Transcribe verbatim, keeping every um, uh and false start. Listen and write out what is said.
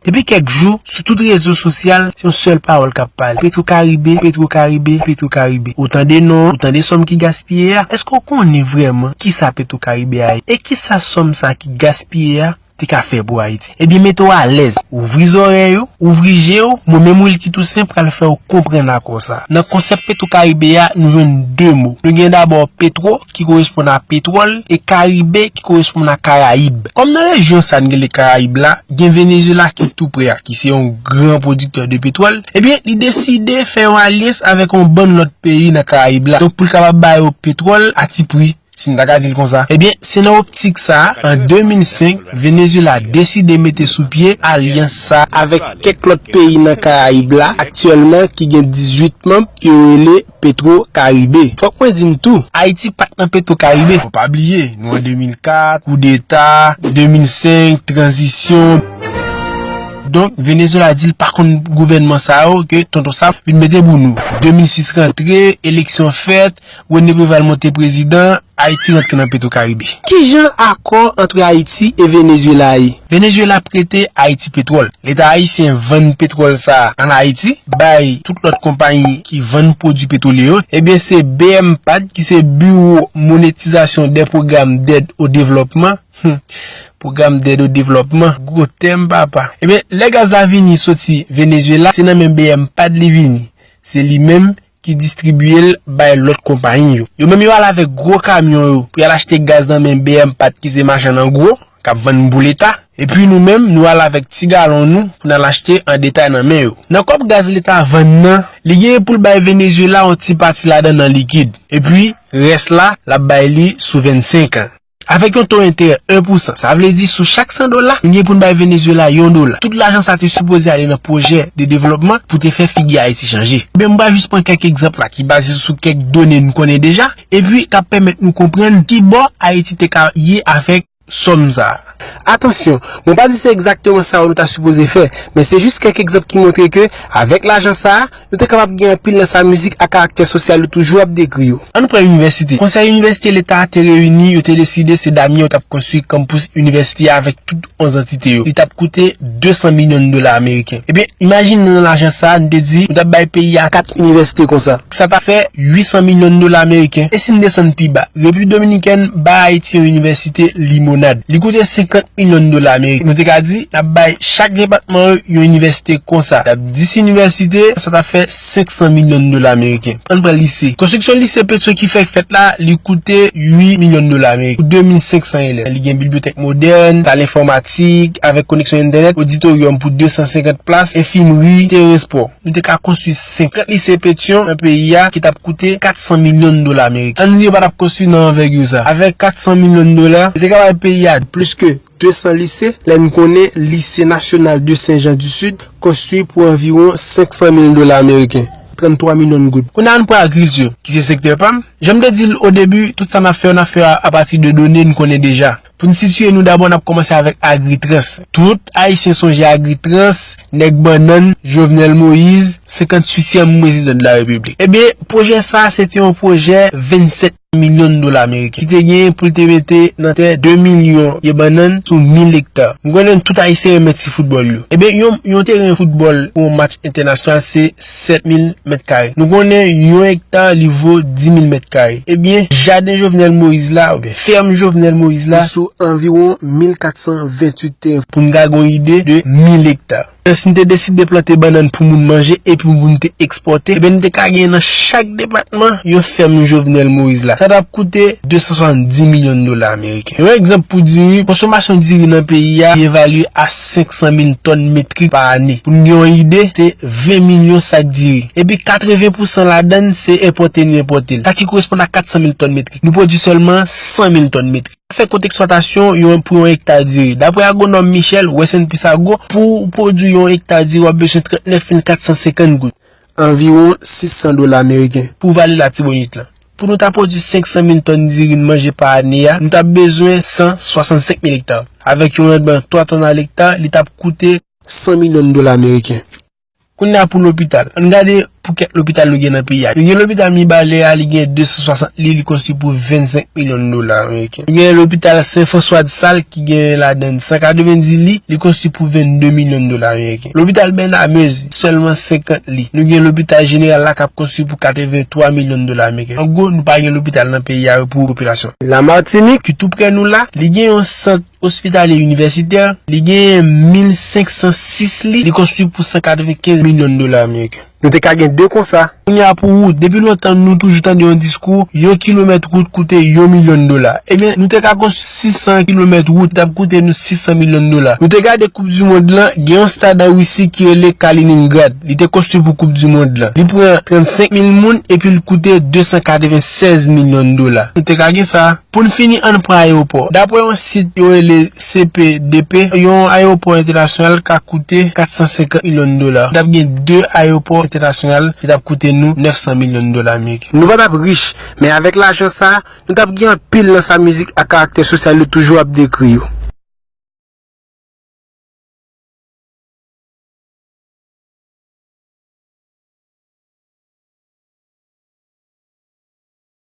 Depi kèk jou, sou tout rezo sosyal, se yon sèl pawòl k ap pale. Petro Karibe, Petro Karibe, Petro Karibe. Ou tande non, ou tande sòm ki gaspiye a. Èske w konnen vrèman kisa Petro Karibe a ye? E kisa sòm sa ki gaspiye a te ka fè pou Ayiti? Ebyen, mete w alèz, ouvri zòrèy ou, ouvri je w, mwen menm Wilky Toussaint pral fè w konprann akò sa. Nan konsèp Petro Karibe a, nou jwenn de mo. Nou gen dabò petro, ki koresponn a petwòl, e karibe, ki koresponn a Karayib. Kòm nan rejyon sa n rele Karayib la, gen Venezuela ki tou pre a, ki se yon gran pwodiktè de petwòl, ebyen, li deside fè yon alyans avèk yon bann lòt peyi nan Karayib la. Donk, pou l kapab ba yo petwòl a ti pri, si n ta ka di l konsa. Ebyen, se nan optik sa a, an de mil senk, Venezuela deside mete sou pye alyans sa a avèk kèk lòt peyi nan Karayib la, aktyèlman ki gen dizuit manm, ke yo rele Petro Karibe. Fòk mwen di n tou, Ayiti pa t nan Petro Karibe. Fò pa bliye, nou an de mil kat, koudeta, de mil senk, tranzisyon. Donk, Venezuela di l pa konn gouvènman sa yo ke Tonton Sam vin mete pou nou. De mil sis rantre, eleksyon fèt, René Préval monte prezidan, Ayiti rantre nan Petro Karibe. Kijan akò ant Ayiti e Venezuela ye? Venezuela prete Ayiti petwòl. Leta ayisyen vann petwòl sa a ann Ayiti, bay tout lòt konpayi ki vann pwodui petwolye yo. Ebyen, se B M PAD, ki se Bureau Monétisation des Programmes d'Aide au Développement. Hmm. Pwogram dèd o devlòpman, gwo tèm, papa. Ebyen, lè gaz la vini soti Venezuela, se nan men B M PAD li vini. Se li menm ki distribiye l bay lòt konpayi yo. Yo menm yo al avèk gwo kamyon yo pou y al achte gaz nan men B M PAD ki se machann an gwo, k ap vann pou Leta. Epi nou menm, nou al avèk ti galon nou pou n al achte an detay nan men yo. Nan kòb gaz Leta vann nan, li genyen pou l bay Venezuela yon ti pati ladan nan likid. Epi, rès la, l ap bay li sou vennsenk an. Avèk yon to enterè en pousan, sa vle di sou chak san dola, nou gen pou n bay Venezuela yon dola. Tout lajan sa te sipoze ale nan pwojè de devlòpman pou te fè figi Ayiti chanje. Ebyen, m pral jis pran kèk egzanp la ki baze sou kèk done n konnen deja, epi k ap pèmèt nou konprann kibò Ayiti te ka ye avèk sòm sa a. Atansyon, mwen pa di se egzakteman sa yo nou ta sipoze fè, men se jis kèk egzanp ki montre ke, avèk lajan sa a, nou te kapab gen anpil nan sa mizik a karaktè sosyal yo toujou ap dekri yo. Ann pran inivèsite. Konsèy inivèsite Leta a te reyini, yo te deside se Damyen yo t ap konstwi kanpous inivèsite a avèk tout onz antite yo. Li t ap koute de san milyon dola ameriken. Ebyen, imajine nan lajan sa a, n te di, nou t ap bay peyi a kat inivèsite konsa. Sa ta fè uit san milyon dola ameriken. E si n desann pi ba, Repiblik Dominikèn bay Ayiti yon inivèsite Limonad. Li koute senkant milyon dola ameriken. Nou te ka di, n ap bay chak depatman yo yon inivèsite konsa. N ap dis inivèsite, sa ta fè senk san milyon dola ameriken. Ann pran lise. Konstriksyon lise Petro ki fèk fèt la, li koute uit milyon dola ameriken. Pou de mil senk san elèv. Li gen bibliyotèk modèn, sal enfòmatik, avèk koneksyon entènèt, oditoryòm pou de san senkant plas, enfimri, teren espò. Nou te ka konstwi senkant lise Petyon nan peyi a ki t ap koute kat san milyon dola ameriken. Ann di yo pa t ap konstwi nan anvègi sa. Avèk kat san milyon dola, yo te ka bay peyi a plis ke de san lise, lè n konnen Lise Nasyonal de Sen Jan di Sid konstwi pou anviwon senk san mil dola ameriken, tranntwa milyon goud. Kounye a, ann pran agrikilti, ki se sektè pa m. Jan m te di l o debi, tout sa n ap fè yo, n ap fè a apati de done n konnen deja. Pou n sitiye nou dabò, n ap kòmanse avèk Agritrans. Tout Ayisyen sonje Agritrans, nèg bannann, Jovenel Moïse, senkantuityèm prezidan de la Repiblik. Ebyen, pwojè sa a, se te yon pwojè vennsèt milyon dola ameriken ki te genyen pou l te mete nan tè de milyon pye bannann sou mil ekta. Nou konnen tout Ayisyen renmen ti foutbòl yo. Ebyen, yon, yon teren foutbòl pou yon match entènasyonal, se sèt mil mèt kare. Nou konnen yon ekta, li vo dis mil mèt kare. Ebyen, jaden Jovenel Moïse la, oubyen fèm Jovenel Moïse la, li sou anviwon mil kat san venntuit teren. Pou n ka gen yon ide de mil ekta. Si n te deside plante bannann pou moun manje epi pou moun te ekspòte, ebyen, n te ka genyen nan chak depatman yon fèm Jovenel Moïse la. Sa t ap koute de san swasanndis milyon dola ameriken. Yon egzanp pou diri, konsomasyon diri nan peyi a, li evalye a senk san mil tòn metrik pa ane. Pou n gen yon ide, se ven milyon sak diri. Epi katreven pousan ladan l, se enpòte nou enpòte l. Sa ki koresponn a kat san mil tòn metrik. Nou pwodui sèlman san mil tòn metrik. Fè kont eksplwatasyon yon, pou yon ekta diri. Daprè agwonòm Michel Wesson Pissago, pou w pwodui yon ekta diri, w ap bezwen trannèf mil kat san senkant goud. Anviwon sis san dola ameriken. Pou vale Latibonit lan. Pou nou ta pwodui senk san mil tòn diri n manje pa ane a, nou t ap bezwen san swasannsenk mil ekta. Avèk yon randman twa tòn a lekta, li t ap koute san milyon dola ameriken. Kounye a pou lopital. Ann gade pou kèk lopital nou gen nan peyi a. Nou gen lopital Mibalè a, li gen de san swasant lit, li konstwi pou vennsenk milyon dola ameriken. Nou gen lopital Sen Franswa de Sal ki gen ladan l san katrevenndis lit, li konstwi pou vennde milyon dola ameriken. Lopital Bènamezi, sèlman senkant lit. Nou gen lopital jeneral la k ap konstwi pou katrevenntwa milyon dola ameriken. An gwo, nou pa gen lopital nan peyi a pou popilasyon. Lamatinik, ki tou prè nou la, li gen yon sant ospitalye inivèsitè, li gen mil senk san sis lit, li konstwi pou san katrevenkenz milyon dola ameriken. Nou te ka gen de konsa. Kounye a pou wout, depi lontan nou toujou tande yon diskou, yon kilomèt wout koute yon milyon dola. Ebyen, nou te ka konstwi sis san kilomèt wout, t ap koute nou sis san milyon dola. Nou te gade Koup di Mond lan, gen yon stad an Risi ki rele Kaliningrad. Li te konstwi pou Koup di Mond lan. Li pran trannsenk mil moun epi l koute de san katrevennsèz milyon dola. Nou te ka gen sa. Pou n fini, ann pran ayewopò. Daprè yon sit yo rele C P D P, yon ayewopò entènasyonal ka koute kat san senkant milyon dola. N ap gen de ayewopò entènasyonal ki t ap koute nou nèf san milyon dola ameriken. Nou pa t ap rich, men avèk lajan sa a, nou t ap gen anpil nan sa mizik ak karaktè sosyal yo toujou ap dekri yo.